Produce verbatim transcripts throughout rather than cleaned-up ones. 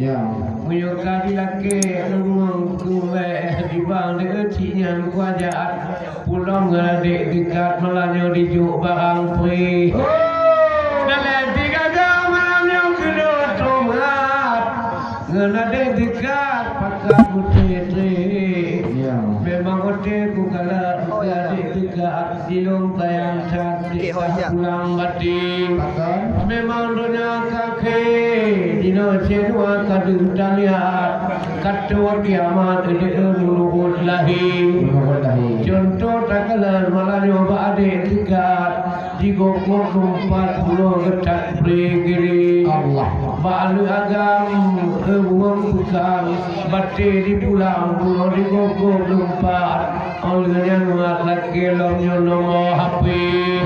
Ya. Meunyoe ka dilakée ureuëng keumbée dibang deuh cit nyan kuajaat, pulang ngon adék teukat malam nyoe dijok barang pré. Oh. Dalai tiga malam nyoe keudua tomat. Ngon adék teukat pakat meutre-tre. Ya. Memang ote ku kalak adék teukat. Silong tayang cantik ka pulang batin. Memang donya ka khé, dinoe cedua ka deuh taliat. Ka trok kiamat deuh meunurot lahé. Meunurot lahé. Contoh takalon malam nyoe bak adék teukat. Digogok lumpat pulo geutak pré gili. Allah. Bak aleuh agam, eubueng peukang. Baté dipulang pulo digogok lumpat. Óh lheueh nyan umat lakée lom nyoe nomor H P.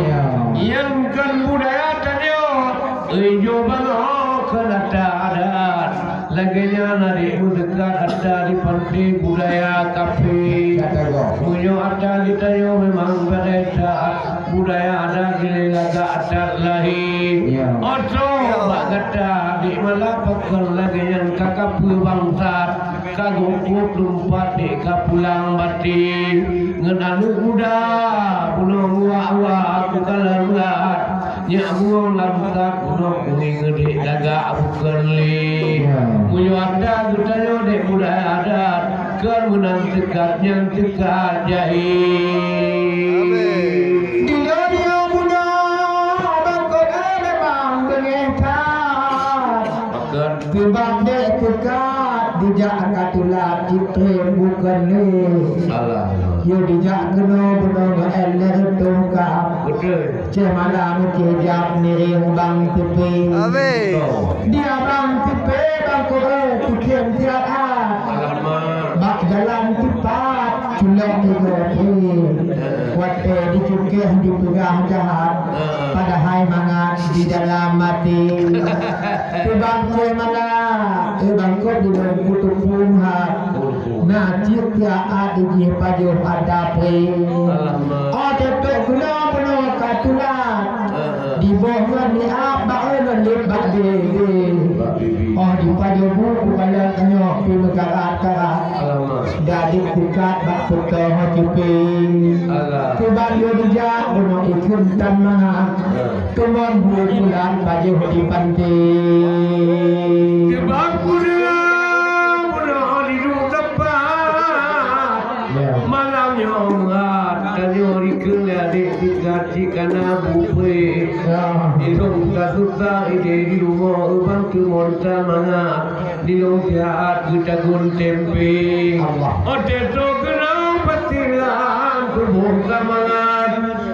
Ya. Nyan kon budaya tanyoe, ijo bangoe keu ata adat. Lagée nyan adék meudeukat ata di panté budaya kafé. Kata goh. Meunyoe ata geutanyoe memang bareta, budaya adat jih lagak adat lahé. Ya. Oto bak gata adék malah pakon lagée nyan ka kapeue bangsat. Ka geukuek lumpat dek ka pulang baté. Ngon aneuk muda bunoe uak-uak bukalon brat. Nyak buong lam tat bunoe kuning dek lagak bukon lé. Ya. Meunyoe ata geutanyoe dek budaya adat, kon meunan teukat nyang teukat jahé. Amin. Di dunia bunoe bangkot memang beungéh that. Pakon. Keubah dek teuka dijak ka tulat cit treb bukon lé. Alah. Yo dijak keunoe bunoe ngon éh lheueh tungka. Beutôi. Céh malam céh jak niring bang teupé. Amin. Dia bang teupé bang koe tikém tiat a. Alamak. Bak jalan tipat culok tiga pé. Watée dicukéh dipeugah jahat. Padahai mangat di dalam até. Teuh bang céh malam, eh, bangkot di dalam kuteupeue hat. Na cit tiak a di jih pajoh ada pré. Alamak. Oh, teutôk guna bunoe ka tulat. Di boh ngon niat bak ulôn lét bak dede. Oh, di pajoh buku kalon tanyoe pi meukarat-karat. Alamak. Dadek teukat bak peutoh cupé. Alah. Teuh bang yo dijak bunoe ikheun tan mangat. Ya. Teumon buleuen bulan pajoh di panté. Teuh bang kudeungoe bunoe diduek teumpat. Ya. Malam nyoe mat tanyoe dikeue lé adek teukat jikana bukée. Ya. Ilong ka susah ideh di rumoh, ubang teumon tan mangat. Dilong siat geutagun tempe. Allah. Ote to keunong peutinggalan tuboh kamangan.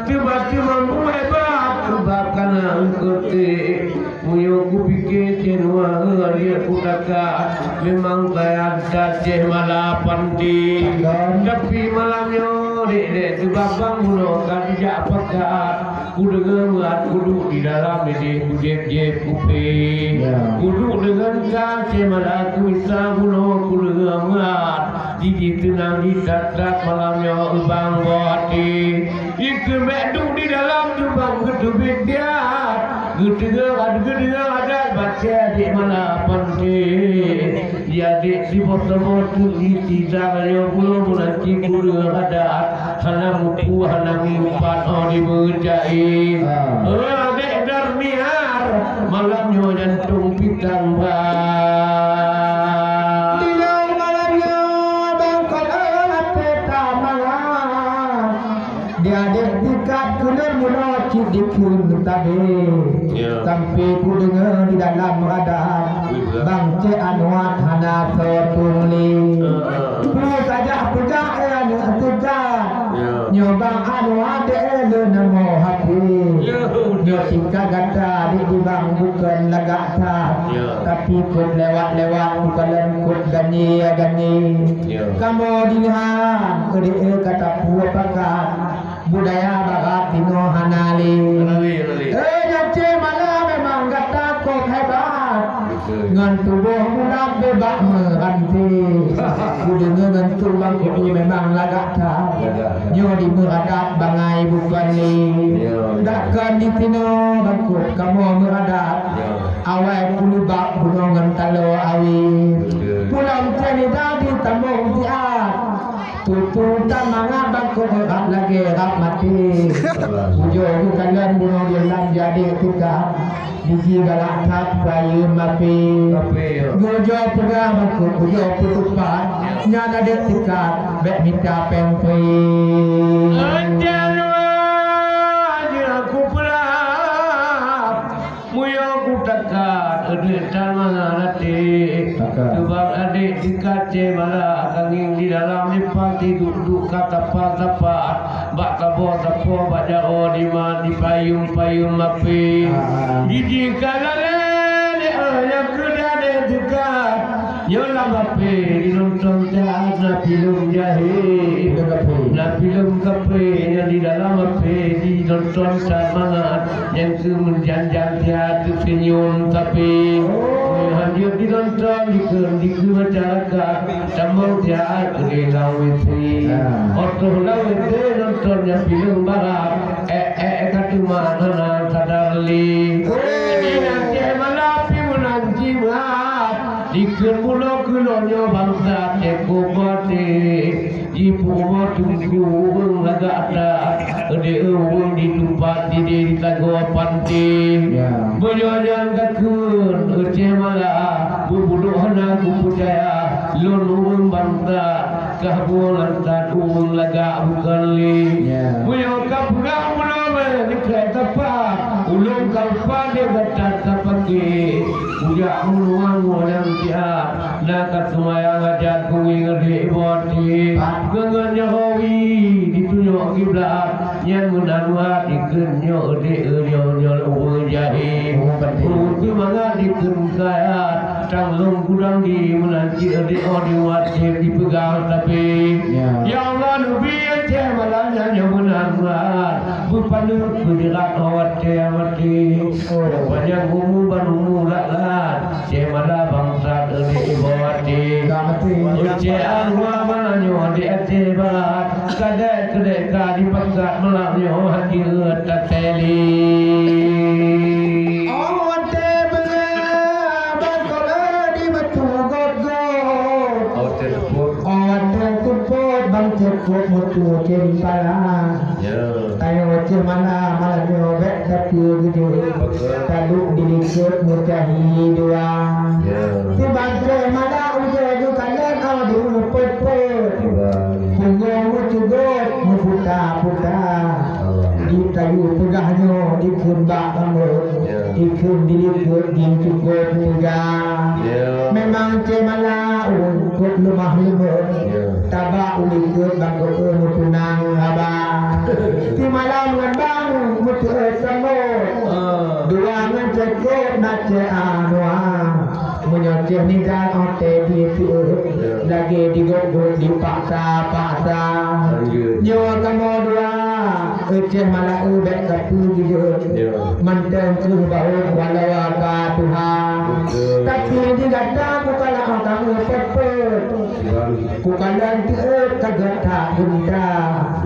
Teuba teumampu hebat, teuba kana eungkeutek. Meunyoe kupike céh nuwa heueh liek kutaka, memang sayang that céh mala panti. Tapi malam nyoe dek-dek teuba bang bunoe ka dijak pakat. Kudeungoe meuat kuduek di dalam ideh kujieb-jieb kupé. Ya. Kuduek deungon ka céh mala kuisa bunoe kudeungoe meuat. Jijih teunang di that-that malam nyoe ubang boh até. Ikheun bék duek di dalam teubang geuteubiet diat. Geuteungoh, geudeungoe adat bacée di mala panté. Ya dek siboh-saboh teuk itida rayoe bulo meunan cit kureueng adat, hana mupu hana meupat oh dibeucai. Ah. Oh, dek Darmiar, malam nyoe jantong pitang ba. Di dalam malam nyoe bangkot oh peta malam. Di adek tingkat keuneuk meunoe cit dikheun tabe. Ya. Sampai kudeungoe di dalam radan. Betul. Bang Cek Anwar hana soe tueng lé. Heeh. Peue saja peugah eh aneuk teuka. Ya. Nyoe Bang Anwar deh le namo hati. Ya, betul. Nyoe tingkat gata di bang bukon lagak that. Ya. Tapi kon lewat-lewat bukan kon gani-gani. Ya. Kamoe di nyan, keu di eh kata puwoe pakat. Budaya barat tinoe hana lé. Hana lé, hana lé. Eh, nyoe céh mala memang gata kok hebat. Betul. Ngon tuboh muda bebak meuranté. Kudeungoe ngon tumbang kudu memang lagak that. Lagak that. Nyoe di meuradat bangai bukon lé. Ya. Dak kon di tinoe bangkot kamoe meuradat. Ya. Awai kulubak bunoe ngon taloe awi. Kok rab lagèe rab maté. Ujoe geukalon bunoe di lam jadék teuka. Biji galak that payeuem mape. Mape, ya. Geujoe peugah bangkot, geujoe peutupat. Ya. Nyan adék teuka, bèk mita péng peuet. Anjay luwa, anjay aku peurab. Meunyoe kutakat, udép that mangat até. Takat. Teubang adék teuka Céh Mala, kangeng di dalam lipat, duek-duek ka tapat-tapat, bak saboh sapoh, bak jaroe diman, dipayuem-payuem mape. Ah. Jijih ka lalé, di, eh, nyang keu adék teuka. Nyoe lam ape jinontong that na filem jahé. Filem ape? Na filem kape nyang di dalam ape jinontong that mangat nyang keu meujan-jan that teuseunyum tapi. Oh. Nyoe hanjeuet jinontong dikeue, dikeue masyarakat tamong that keu lam W C. Ah. Otoh lam W C nonton nyang filem barat, eh, eh, eh, ka teuma hana sadar lé. Oh. Di Aceh malam pi meunan jimat. Dikeue bunoe keunoe nyoe bansa cukôp maté. Jipeurumoh teungku ureueng lagak that, di ureueng di teumpat sidéh di sagoe panté. Ya. Meunyoe nyan ka kheun, Céh Mala, beubudôh hana kupeucaya, lôn ureueng bansa, kah bunoe lantan ureueng lagak bukon lé. Ya. Meunyoe ka peugah bunoe meukeue tapa, ulôn ka lupa lé gata tapaké. Kujak meunuang ngon nyang siat, na ka seumayang hajat kuwi ngon dek boti. Ngon nyoe rawi ditunyok kiblat, nyan meunan wah dikeue nyoe dek nyoe nyoe ureueng jahé. Ureueng seumangat dikeue kaya, tang lôn gudang di meunan cit dek oh di wajéb dipeugah tapi. Ya. Ya Allah, neubi Aceh malam nyan nyoe meunan wah, beupaneuk beudirat oh watèe maté. Panyang umu ban umu lat-lat, Céh Mala bangsat di bawah ti. Ka mati. Ucé Anwar mana nyoe di até barat, kadek-kadek ka dipakat malam nyoe hati reuet taseli. Oh, watèe beureuh bangkot di batu got-got. Oh, watèe teupot. Oh, watèe teupot bang teupot mutu cempala. Ya. Tanyoe Céh Mala malam nyoe bèk tapeue geujok. Betul. Taduek di likot meucahi dua. Ya. Sibangkôi mala ujoe geukalon oh di rumoh peuet-peuet. Tiba. Pungo meucugot meuputa-puta. Allah. Di tayue peugah nyoe dikheun bak bangot. Ya. Dikheun di likot jih cukop teuga. Ya. Memang Céh Mala ureueng kok leumah leumbot. Ya. Taba u likot bangkot meutunang haba. Simalam ngon bang meutu'oh sambot. Ah. Dua ngon cukop na Céh Anwar. Meunyoe Céh ninggai oh teubiet-biet, ya, lagèe digop-gop dipaksa-paksa. Lanjut. Nyoe kamoe dua, Céh Mala bèk kapeue geujeuet. Ya. Mantong kheueh bahô walawa ka tuha. Betul. Tapi di gata kukalon kamoe peuet-peuet. Tuhan. Kukalon teuôt ka gata geunta.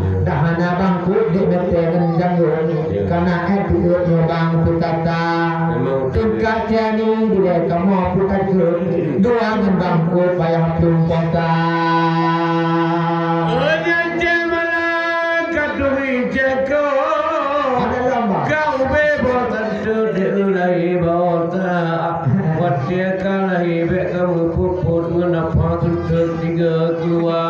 Ya. Dah hana bangkot di meuté ngon janggong. Ya. Kana éh teuôt nyoe bang peutata. Memang. Teuka tiani dilèe kamoe peutakot. Dua ngon bangkot payah plueng poka. Nyan Céh Mala ka turi ceko. Ada lamba. Ka ubé boh tante di ulai bota. Watèe ka lahé bèk ka meupot-pot ngon apa teuteuk tiga keuluwa.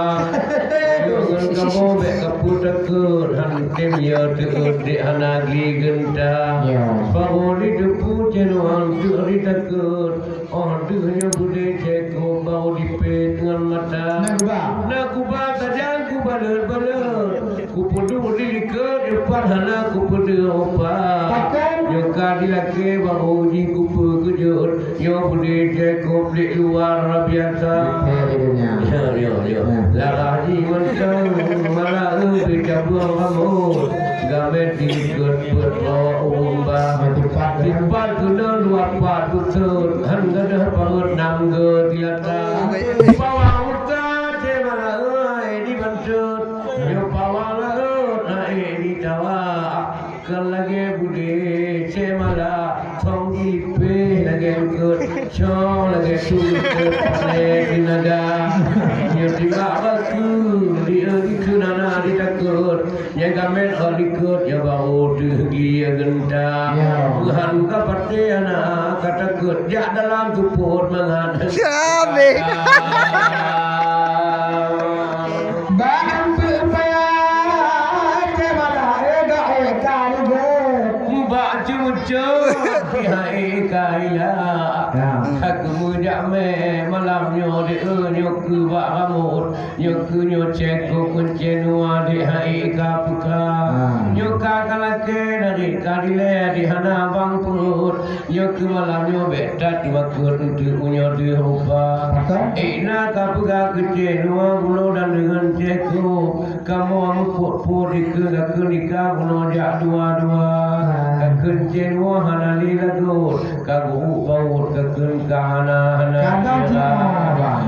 Nyoe ngon kamoe bèk ka peutakot, han tem ya teuôt dek hana gli geunta. Ya. Baru di depu jenuan teuh ditakot. Oh deuh nyoe beudé ceko bau dipét ngon mata. Na kuba. Na kuba tajang kuba leuet-leuet. Kupeuduek di likot, dipat hana kupeudeuh upat. Pakon? Nyoe ka dilakèe baru jih kupeukeujot. Nyoe beudé cekop di luar biasa. Di dunia. Yo, yo, yo. Nah. Larah jih mantong malah eu beucabueng rambôt. Gamét di likot peuet lo umba. Nah, dipat, ya. Dipat keunoe dua pat beutôt. Han gadôh parot nam geu dilata. Bawang uta cé malah eu di bantôt. Nyoe pawang laôt naék di tawa, kon lagèe beudé cémala, thong jipéh lagèe eungkôt, cong lagèe su eungkôt pané teunaga. Nyoe tiba baku, di, dikheun hana ditakot. Amin, oh, likot ya, baru teuh glia genta. Ya. Tuhan ka pasti anak ka takut, jak dalam seupôt mangat. Amin. Bak ampeu paya, cemara ega eka ligot. Bak cucuk pihak eka ila. Ya. Aku mujak mé malam nyoe di nyoe keu bak ramut. Nyoe keuh nyoe ceko kuncen wa dek hai ka peuka. Ah. Nyoe ka ka lakée dari ka dilée di hana bang peuet. Nyoe keuh malam nyoe bék that makot untuk meunyoe deuh rupa. Betul. Eh, na ka peugah keucen wa bunoe dan deungon ceko. Kamoe meupuet-puet dikeue ka keunika bunoe jak dua-dua. Ah. Ka keucen wa hana lé lagot. Ka geuhuk baut ka kheun ka hana-hana. Kadang kira. Cuma, Bang.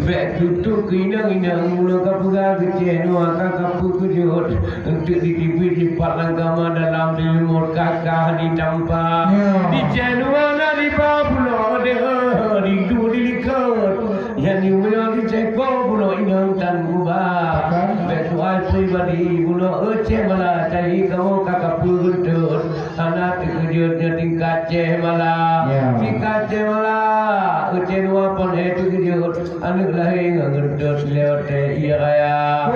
Bék tutoe keu inong-inong, mula ka peugah keucéh nua ka, ka peukeujot. Eunteuk di tibi jipat lam kama dalam di lumur kakah di tampa. Ya. Di céh nua na di bak pulo deuh, di du di likot. Nyan nyueng di ceko bunoe inong tan gubah. Betul. Bék tuai pribadi bunoe eucéh mala cai kamoe ka kapeue geuntôt. Hana teukeujot nyoe tingkat céh mala. Ya. Tingkat céh mala. Eucéh dua pon eh teukeujot. Aneuk lahé ngon geuntôt lewat teh ié raya. Oh.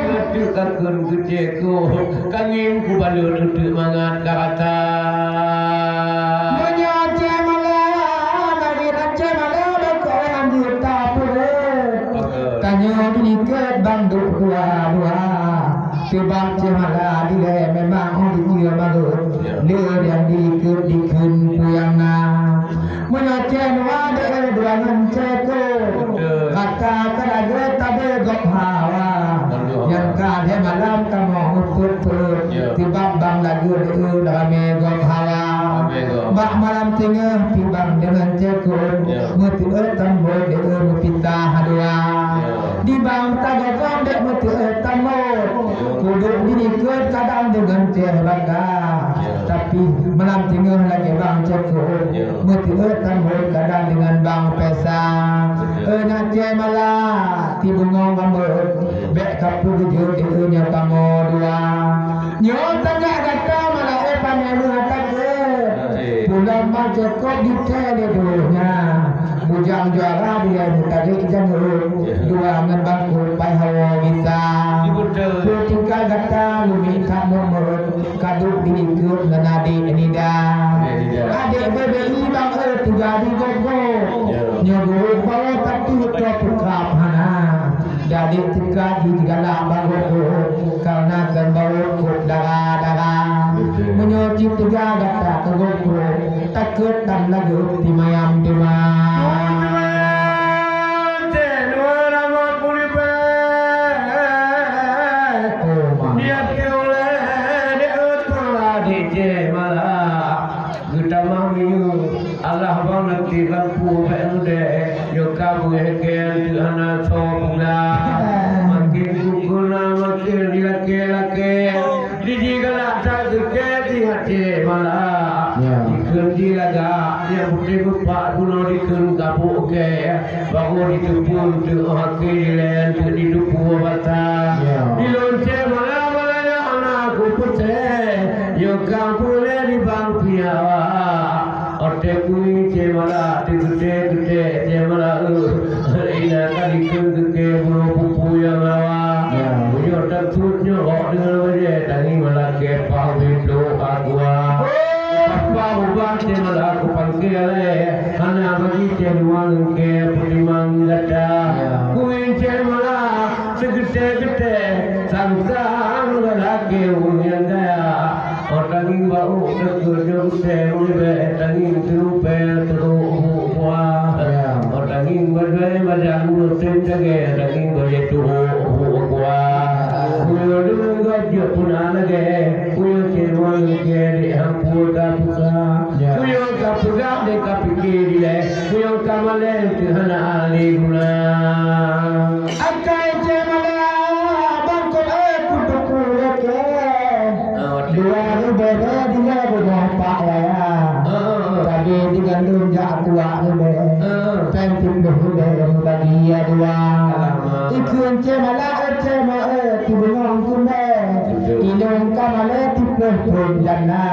Keuteuk ka kheun keucéh ko. Ka ngieng kubalot eunteuk mangat ka rata. Meunyoe céh mala, nari céh mala, bako anggota peuet. Betul. Tanyoe dilikot bandum dua-dua. Sebab céh mala dilée memang oh dikeue bagot. Ya. Le nyang dilikot dikheun peue nyang na. Meunyoe céh nua deuh dua ngon ceko. Betul. Kata keu raja tabe gob hawa. Betul. Nyang ka lhée malam kamoe eupeuet-peuet. Ya. Tibak bang lagée deuh ramé gob hawa. Ramé gob. Bak malam teungoh tibang deungon ceko. Ya. Meuteuôt tambot deuh meupitah dua. Ya. Di bang tagagam bék meuteuôt tambot. Ya. Kudok dilikot kadang deungon céh baka. Ya. Tapi malam teungoh lagée bang ceko. Ya. Meuteuôt tambot kadang deungon bang pesa. Betul. Eh, nyan céh mala, ti bungong rambot. Ya. Bék ka peugeujot di nyoe kamoe dua. Nyoe teuka gata mala eh pané meutakot. Betul. Pulang bang ceko di teh di donya. Bujang juara dia meutarek janggut. Ya. Dua ngon bangkot pai hawa bisa. Betul. Peutingkat gata lumi that nomor. Kadok dilikot ngon adek Nida. Adek Nida. Adek bebe i bang eh tuga di gogo. Ya. Nyoe guru bawa tapi to pukap hana. Jadi teuka di galak bang gogo. Karena kan bawa kok dara-dara. Betul. Meunyoe cit tuga gata ke gogo. Takot tan lagok di mayam duma. Di até ulée di até di céh mala. Geutamah miyueb, alah bang nanti lampu bék udée. Nyoe ka beungéh keu hana soe pula. Makin kukuna makin dilakée-lakée. Di jigalak that geukée di até mala. Ya. Dikheun jilagak, nyang putéh beupak bunoe dikheun gabuk kée. Baru diteupeu teuh akhé dilée teuh diteupeu bata. Ya. Di loncée mala-mala nyang hana kuputéh. Nyoe ka peureulée di bang piawa. Watée kui céh mala teugeutée-geutée céh mala, eh, ina ka dikheun geukée bunoe pupu nyang lawa. Ya. Meunyoe takot nyoe rok deungon bajée tangieng mala kée pah ubit lôk aqua. Pah ubah céh mala kupangké alée, hana bagi céh dua ngon kée peutimang gata. Ya. Kui céh mala teugeutée-geutée, sang-sang galakée ureuëng nyang kaya. Oh tangieng bak ôk teukeujot tém ribée, tangieng teurupée teurok buk kuah. Ya. Oh tangieng badée badan ureuëng tém dagée, tangieng badée teurok buk kuah. Kuyue deungon gob jeuet puna lagée, kuyue céh dua ngon kée dek hampur ka peuka. Ya. Kuyue ka peugah dek ka pike dilée, kuyue ka malée teuh hana ahli guna. Akai céh mala bangkot eh kutuku leke. Ah, watée. Dua ribée dua belas pak raya. Ah, ah, ah. Tadi digandum jak tuak ribée. Ah, ah. Pén tiplôh ribée bagi ya dua. Alamak. Ikheun céh mala eh céh ma eh ti bungong kumbe. Ilôn ka malèe tiplôh thôn jana.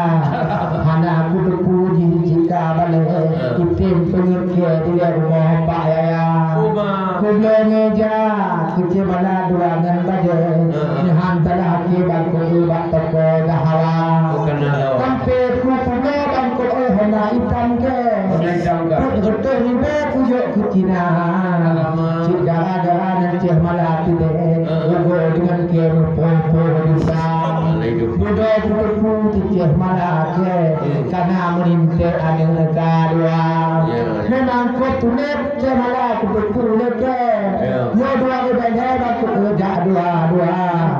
Hana kuteupeue jih cit ka balèe. Item peungeuet kèe dilèe rumoh Pak Yaya. Uma. Kubloe ngeuja, keu Ceuh Mala dua ngon bajèe. Heeh. Nyoe han salah akhé bangkôk bak toko Dahawa. Oh, keunan. Sampoe kupulo bangkôk hana itam kèe. Hana itam kèe. Peuet reutôh ribèe kujok keu Cina. Alamak. Cit gara-gara nyan Ceuh Mala keudéh. Heeh. Ugoe deungon kèe meupoh-poh dusa. Alai dup. Dudoe kuteupeue Ceuh Mala kèe. Hmm. Kana meulintèe aneuk ka dua. Ya. Memang kôt tuléh Ceuh Mala kuteupeue lé kèe. Ya. Nyoe dua ribèe lhèe bangkôk jak dua-dua.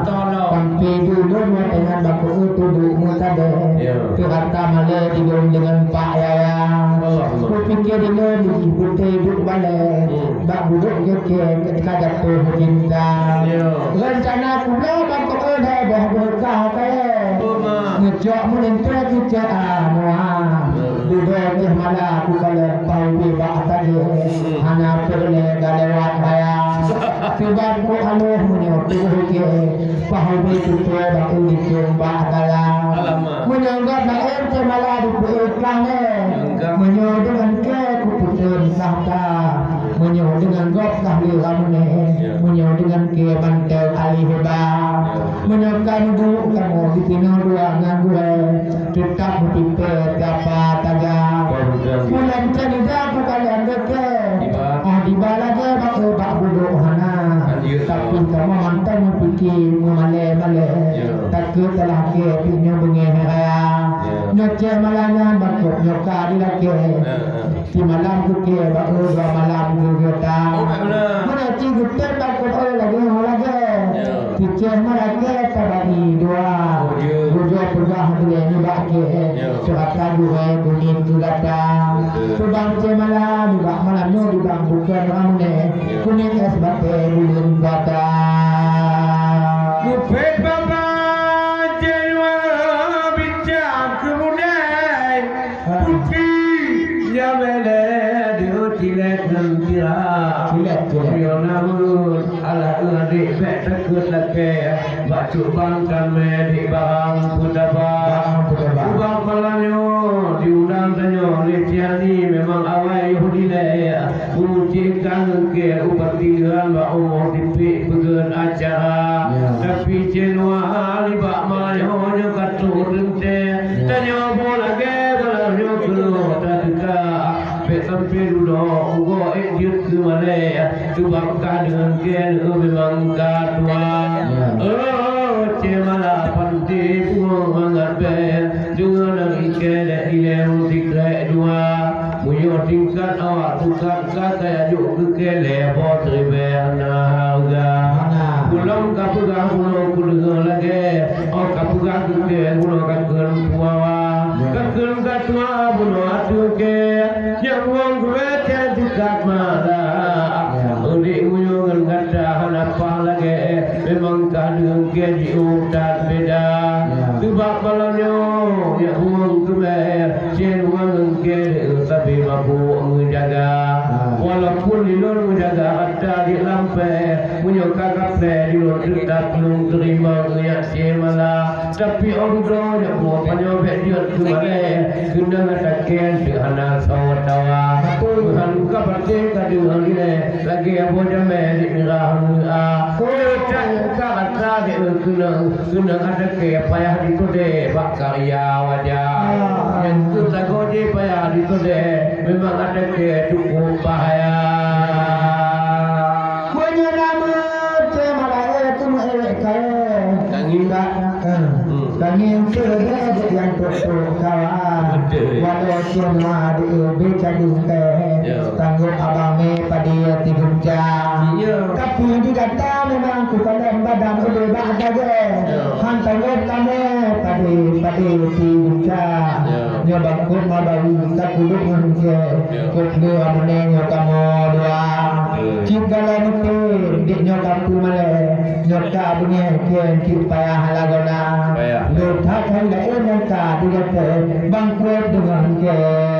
Tolong. Sampoe dulôn watèe nyan bangkôk tuduek meusadèe. Ya. Peurata malèe dilôn deungon Pak Yaya. Allah Allah. Kupike dilôn jih beutôi duek balèe. Hmm. Bak budok kèe-kèe ka jatuh cinta. Ya. Rencana kubloe bangkôk lhèe boh beukah kayèe. Uma. Ngeucok meulintèe keucok amoe. Dudoe Ceuh Mala kukalon pahu bak tagèe. Hmm. Hana peureulèe galewat raya. Teuban ku aloh meunyoe tuh kèe. Pahu bak tutoe bak ulikong bak dalam. Alamak. Meunyoe gata Ceuh Mala dipeuiklan lé. Enggak. Meunyoe deungon kèe kupeutreun takhta. Meunyoe deungon gob ka lheueh ramuné. Ya. Meunyoe deungon kèe mantong alèh ba. Ya. Meunyoe ka neuduek kamoe disinoe dua ngon gurèe. Teutap meutipée gapa taga. Bulan Caniga kukalon geuke. Diba. Ah, diba lagée bak, bak budok hana. Lanjut. Tapi kamoe mantong meupike meumalée-malée. Ya. Takot salah keu pih nyoe beungéh raya. Ya. Nyoe céh malam nyan bakot nyoe ka dilakée. Ya, ya. Simalam geuke bak dua malam geugeuta. Oh, baik beuna. Meunan cit geutem bakot lagée nyoe lagée. Ya. Cicéh meulakée tabagi dua. Oh, ya. Bujur peugah dilée nibak kée. Ya. Seurata gurée kuning keu gata. Betul. Peubang céh malam, nibak malam nyoe dibang bukon ramuné. Ya. Kuning es batée buleuen gata. Mupet baba céh luwa bincang keumudai. Puti nyang meunan deuh cilek ngon pira. Cilek, cilek. Yo namun, alah adék bék takot lakée. Bak cubang tamé di barang peutaba. Barang peutaba. Ubak malam nyoe, di undang tanyoe lé Tiani memang awai yoh dilée. Uci kang ke ubat tinggalan bak umoe tipik peugét acara. Ya. Tapi céh luwa nibak malam nyoe ka trok teuntée. Ya. Tanyoe boh lagée malam nyoe keunoe tateuka. Bék sampoe dudoe ugoe ék jeuet keu malée. Teubang ka deungon kée memang ka tuha. Ya. Oh, céh malam panté pungoh mangat bék. Deungon nangkée dék ilée meusikrek dua. Meunyoe tingkat awak teukat ka kaya jok keu kée lhée boh ribée hana hareuga. Hana. Ulôn ka peugah bunoe kudeungoe lagée, oh ka peugah keu kée bunoe ka kheun puawa. Ya. Ka kheun ka tuha bunoe ateueh kée. Nyang wong gurée teukat malam. Ya. Udeb meunyoe ngon gata hana paih lagée, memang ka deungon kée jiôh that beda. Ya. Teubak malam nyoe, nyang wong keumée, céh luwa ngon kée sabe mabök meujaga. Ya. Walaupun di lôn meujaga atra di lampée, meunyoe ka kapreh di lôn teutap lôn teurimong nyak céh malam. Tapi óh dudoe nyoe buet panyöt bék jeuet keu malée, keunong atra kée teuh hana sawa-tawa. Tuhan ka patéh ka deungon ilée, lagée boh jamé di mirah meu'a. Teuka atra di keunong, keunong atra kée payah ditudée bak karya wajah. Nyang keu lagoe jih payah ditudée, memang atra kée cukup bahaya. Meunyoe na meucéh malée keuneuk ék kayée. Tangieng. Ka, eh, hmm. Tangieng keu dék nyang peuet-peuet kawan. Betul. Walau cuma di ubi cadung kée. Ya. Tanggong abang mé padé tigunca. Ya. Tapi di gata memang kukalon badan ubé bak dagée. Ya. Han tanggong kamoe padé-padé tigunca. Ya. Nyoe bangkot mabawi ka kuluk ngon kée. Ya. Kop le amune nyoe kamoe dua. Ya. Cit galak nipé, dik nyoe ka peumalée. Nyoe ka beungéh kée cit payah lagoena. Payah. Lôn that hai laén nyang ka digata, bangkot deungon kée.